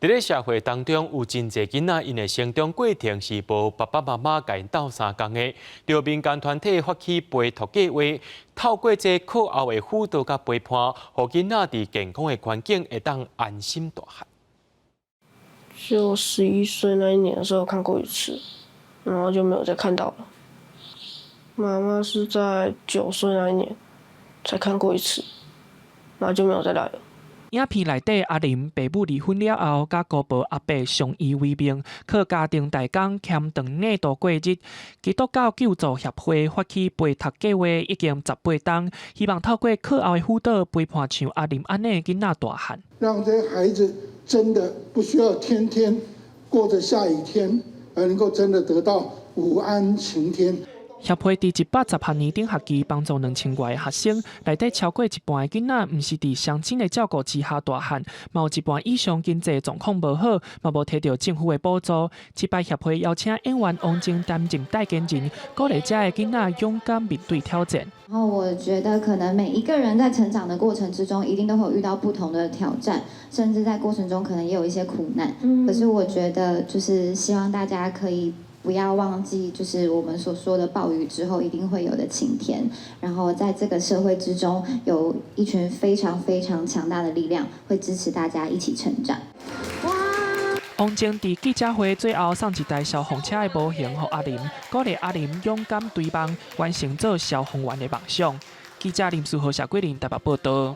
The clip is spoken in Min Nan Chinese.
佇咧社會當中，有真濟囡仔，𪜶的成長過程是無爸爸媽媽共𪜶鬥相共的。著民間團體發起陪讀計劃，透過這課後的輔導佮陪伴，予囡仔佇健康的環境會當安心大漢。就11歲那一年的時候看過一次，然後就沒有再看到了。媽媽是在9歲那一年才看過一次，然後就沒有再來了。影片內底阿林爸母離婚了後，佮姑婆阿伯相依為命，靠家庭代工儉長領度過日。基督教救助協會發起陪讀計劃已經18冬，希望透過課後的輔導陪伴像阿林按呢囡仔大漢。讓這些孩子真的不需要天天過着下雨天，而能夠真的得到午安晴天。協會佇110學年頂學期幫助2000外個學生，內底超過一半的囡仔，毋是佇雙親的照顧之下大漢，嘛有一半以上經濟狀況無好，嘛無提著政府的補助。這擺協會邀請演員王靜擔任代言人，鼓勵遮的囡仔勇敢面對挑戰。然後我覺得，可能每一個人在成長的過程之中，一定都會遇到不同的挑戰，甚至在過程中可能也有一些苦難。可是我覺得，就是希望大家可以不要忘記，就是我們所說的暴雨之後一定會有的晴天。然後在這個社會之中，有一群非常非常強大的力量，會支持大家一起成長。哇！王靜佇記者會最後送一台消防車的模型予阿林，鼓勵阿林勇敢追夢，完成做消防員的夢想。記者林書豪、謝桂林台北報道。